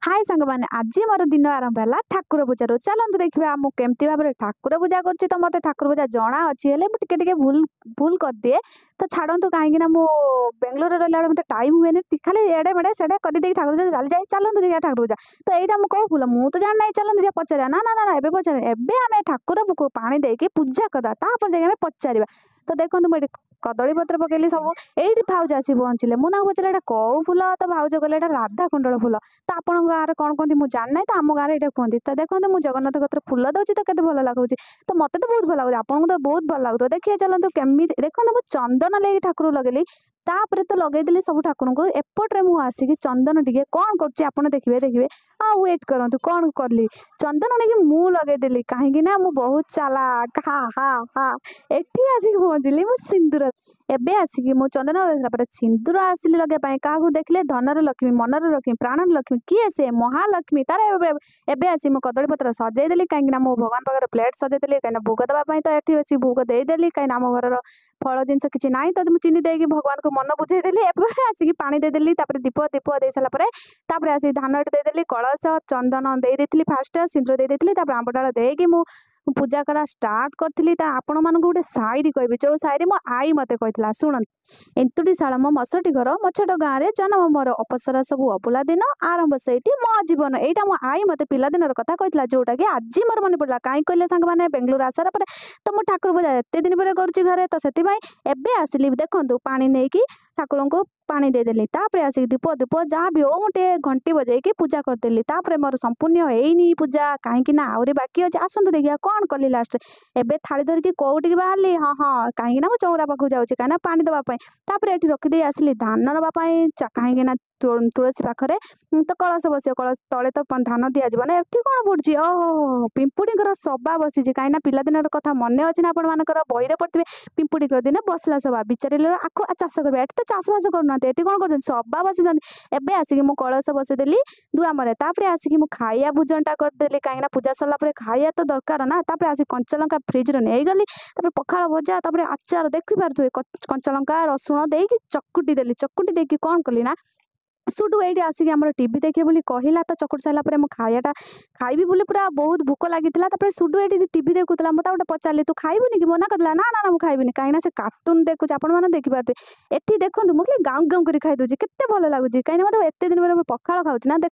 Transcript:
ହାଏ ସାଙ୍ଗମାନେ, ଆଜି ମୋର ଦିନ ଆରମ୍ଭ ହେଲା ଠାକୁର ପୂଜାରୁ। ଚାଲନ୍ତୁ ଦେଖିବା ମୁଁ କେମିତି ଭାବରେ ଠାକୁର ପୂଜା କରୁଛି। ତ ମୋତେ ଠାକୁର ପୂଜା ଜଣା ଅଛି, ହେଲେ ମୁଁ ଟିକେ ଟିକେ ଭୁଲ ଭୁଲ କରିଦିଏ। ତ ଛାଡ଼ନ୍ତୁ, କାହିଁକି ନା ମୁଁ ବେଙ୍ଗଲୋରରେ ରହିଲା ବେଳେ ମୋତେ ଟାଇମ୍ ହୁଏନି। ଖାଲି ଏଡ଼େ ମେଡ଼େ ସେଡ଼େ କରିଦେଇକି ଠାକୁର ପୂଜା ଚାଲିଯାଏ। ଚାଲନ୍ତୁ ଦେଖିବା ଠାକୁର ପୂଜା। ତ ଏଇଟା ମୁଁ କୋଉ ଫୁଲ ମୁଁ ତ ଜାଣିନାହିଁ, ଚାଲନ୍ତୁ ଯିବା ପଚାରିବା। ନା ନା ନା ନା, ଏବେ ପଚାରିବା। ଏବେ ଆମେ ଠାକୁରକୁ ପାଣି ଦେଇକି ପୂଜା କରିଦେବା, ତାପରେ ଯାଇକି ଆମେ ପଚାରିବା। ତ ଦେଖନ୍ତୁ, ମୁଁ ଏଠି କଦଳୀ ପତ୍ର ପକେଇଲି ସବୁ। ଏଇଠି ଭାଉଜ ଆସି ପହଞ୍ଚିଲେ। ମୁଁ ତାଙ୍କୁ ପଚାରିଲି, ଏଇଟା କୋଉ ଫୁଲ? ତ ଭାଉଜ କହିଲେ, ଏଇଟା ରାଧା କୁଣ୍ଡଳ ଫୁଲ। ତ ଆପଣଙ୍କ ଗାଁରେ କ'ଣ କୁହନ୍ତି ମୁଁ ଜାଣିନାହିଁ, ତ ଆମ ଗାଁରେ ଏଇଟା କୁହନ୍ତି। ତ ଦେଖନ୍ତୁ, ମୁଁ ଜଗନ୍ନାଥ କତିରେ ଫୁଲ ଦେଉଛି, ତ କେତେ ଭଲ ଲାଗୁଛି। ତ ମୋତେ ତ ବହୁତ ଭଲ ଲାଗୁଛି, ଆପଣଙ୍କୁ ତ ବହୁତ ଭଲ ଲାଗୁଥିବ। ଦେଖିବା ଚାଲନ୍ତୁ କେମିତି। ଦେଖନ୍ତୁ, ମୁଁ ଚନ୍ଦନ ନେଇକି ଠାକୁରଙ୍କୁ ଲଗେଇଲି, ତାପରେ ତ ଲଗେଇଦେଲି ସବୁ ଠାକୁରଙ୍କୁ। ଏପଟରେ ମୁଁ ଆସିକି ଚନ୍ଦନ ଟିକେ କ'ଣ କରୁଛି ଆପଣ ଦେଖିବେ ଦେଖିବେ, ଆଉ ୱେଟ୍ କରନ୍ତୁ କ'ଣ କଲି। ଚନ୍ଦନ ନେଇକି ମୁଁ ଲଗେଇଦେଲି, କାହିଁକି ନା ମୁଁ ବହୁତ ଚାଲାକ। ହା ହା ହା। ଏଠି ଆସିକି ପହଞ୍ଚିଲି ମୁଁ ସିନ୍ଦୁର। ଏବେ ଆସିକି ମୁଁ ଚନ୍ଦନ ଲଗେଇ ପରେ ସିନ୍ଦୁର ଆସିଲି ଲଗେଇବା ପାଇଁ। କାହାକୁ ଦେଖିଲେ? ଧନର ଲକ୍ଷ୍ମୀ, ମନର ଲକ୍ଷ୍ମୀ, ପ୍ରାଣର ଲକ୍ଷ୍ମୀ, କିଏ ସେ? ମହାଲକ୍ଷ୍ମୀ। ତାର ଏବେ ଆସି ମୁଁ କଦଳୀ ପତ୍ର ସଜେଇଦେଲି, କାହିଁକିନା ମୁଁ ଭଗବାନ ପାଖରେ ପ୍ଲେଟ୍ ସଜେଇଦେଲି, କାହିଁକିନା ଭୋଗ ଦେବା ପାଇଁ। ତ ଏଠି ଅଛି ଭୋଗ ଦେଇଦେଲି, କାହିଁକିନା ଆମ ଘରର ଫଳ ଜିନିଷ କିଛି ନାହିଁ। ତ ମୁଁ ଚିନି ଦେଇକି ଭଗବାନଙ୍କୁ ମନ ବୁଝେଇଦେଲି। ଏବେ ଆସିକି ପାଣି ଦେଇଦେଲି, ତାପରେ ଦୀପ ଦୀପ ଦେଇ ସାରିଲା ପରେ ତାପରେ ଆସିକି ଧାନ ଏଠି ଦେଇଦେଲି, କଳସ ଚନ୍ଦନ ଦେଇ ଦେଇଥିଲି, ଫାଷ୍ଟ ସିନ୍ଦୁର ଦେଇ ଦେଇଥିଲି, ତାପରେ ଆମ୍ବ ଡାଳ ଦେଇକି ମୁଁ ପୂଜା କରା ଷ୍ଟାର୍ଟ କରିଥିଲି। ତା ଆପଣମାନଙ୍କୁ ଗୋଟେ ସାଇରି କହିବି, ଯେଉଁ ସାଇରି ମୋ ଆଈ ମୋତେ କହିଥିଲା, ଶୁଣନ୍ତୁ। ଏନ୍ତୁଡ଼ି ଶାଳ ମୋ ମସଟି ଘର, ମୋ ଛୋଟ ଗାଁରେ ଜନ୍ମ ମୋର, ଅପସରା ସବୁ ଅବୁଲା ଦିନ, ଆରମ୍ଭ ସେଇଠି ମୋ ଜୀବନ। ଏଇଟା ମୋ ଆଈ ମୋତେ ପିଲାଦିନର କଥା କହିଥିଲା, ଯେଉଁଟାକି ଆଜି ମୋର ମନେ ପଡ଼ିଲା। କାହିଁ କହିଲେ ସାଙ୍ଗମାନେ, ବେଙ୍ଗଲୋର ଆସିଲା ପରେ ତ ମୁଁ ଠାକୁର ପୂଜା ଏତେ ଦିନ ପରେ କରୁଛି ଘରେ, ତ ସେଥିପାଇଁ ଏବେ ଆସିଲି। ଦେଖନ୍ତୁ, ପାଣି ନେଇକି ଠାକୁରଙ୍କୁ ପାଣି ଦେଇଦେଲି, ତାପରେ ଆସିକି ଦୀପ ଦୀପ ଯାହା ବି ହଉ ମୁଁ ଟିକେ ଘଣ୍ଟି ବଜେଇକି ପୂଜା କରିଦେଲି। ତାପରେ ମୋର ସମ୍ପୂର୍ଣ୍ଣ ହେଇନି ପୂଜା, କାହିଁକି ନା ଆହୁରି ବାକି ଅଛି। ଆସନ୍ତୁ ଦେଖିବା କ'ଣ କଲି ଲାଷ୍ଟରେ। ଏବେ ଥାଳି ଧରିକି କୋଉଠିକି ବାହାରିଲି? ହଁ ହଁ, କାହିଁକି ନା ମୁଁ ଚଉରା ପାଖକୁ ଯାଉଛି, କାହିଁକିନା ପାଣି ଦେବା ପାଇଁ। ତାପରେ ଏଠି ରଖିଦେଇ ଆସିଲି ଧାନ ନେବା ପାଇଁ, କାହିଁକି ନା ତୁଳସୀ ପାଖରେ ତ କଳସ ବସିବ, କଳସ ତଳେ ତ ଧାନ ଦିଆଯିବ ନା। ଏଠି କ'ଣ ପଡୁଛି? ଓହୋ, ପିମ୍ପୁଡ଼ିଙ୍କର ସଭା ବସିଛି। କାହିଁକି ନା ପିଲାଦିନର କଥା ମନେ ଅଛି ନା ଆପଣମାନଙ୍କର? ବହିରେ ପଢିଥିବେ, ପିମ୍ପୁଡ଼ିଙ୍କ ଦିନେ ବସିଲା ସଭା, ବିଚାରିଲେ ଆଖୁ ଚାଷ କରିବା। ଏଠି ତ ଚାଷବାସ କରୁନାହାନ୍ତି, ଏଠି କ'ଣ କରୁଛନ୍ତି? ସଭା ବସିଛନ୍ତି। ଏବେ ଆସିକି ମୁଁ କଳସ ବସେଇଦେଲି ଦୁଆମରେ। ତାପରେ ଆସିକି ମୁଁ ଖାଇବା ଭୋଜନଟା କରିଦେଲି, କାହିଁକିନା ପୂଜା ସରିଲା ପରେ ଖାଇବା ତ ଦରକାର ନା। ତାପରେ ଆସିକି କଞ୍ଚାଲଙ୍କା ଫ୍ରିଜରେ ନେଇଗଲି, ତାପରେ ପଖାଳ, ଭଜା, ତାପରେ ଆଚାର ଦେଖିପାରୁଥିବେ, କଞ୍ଚାଲଙ୍କା ରସୁଣ ଦେଇକି ଚକୁଟି ଦେଲି। ଚକୁଟି ଦେଇକି କ'ଣ କଲି ନା, ସୁଠୁ ଏଇଠି ଆସିକି ଆମର ଟିଭି ଦେଖିବେ ବୋଲି କହିଲା। ତ ଚକୁଟି ସାରିଲା ପରେ ମୁଁ ଖାଇବାଟା ଖାଇବି ବୋଲି ପୁରା ବହୁତ ଭୋକ ଲାଗିଥିଲା। ତାପରେ ସୁଡୁ ଏଇଠି ଟିଭି ଦେଖୁଥିଲା। ମୁଁ ତାକୁ ଗୋଟେ ପଚାରିଲି, ତୁ ଖାଇବୁନି କି? ମନା କରିଦେଲା, ନା ନା ନା, ମୁଁ ଖାଇବିନି, କାହିଁକିନା ସେ କାର୍ଟୁନ ଦେଖୁଛି। ଆପଣମାନେ ଦେଖିପାରୁଥିବେ। ଏଠି ଦେଖନ୍ତୁ, ମୁଁ ଖାଲି ଗାଉଁ ଗାଉଁ କରି ଖାଇଦେଉଛି, କେତେ ଭଲ ଲାଗୁଛି, କାହିଁକିନା ମୋତେ ଏତେ ଦିନ ପରେ ମୁଁ ପଖାଳ ଖାଉଛି ନା।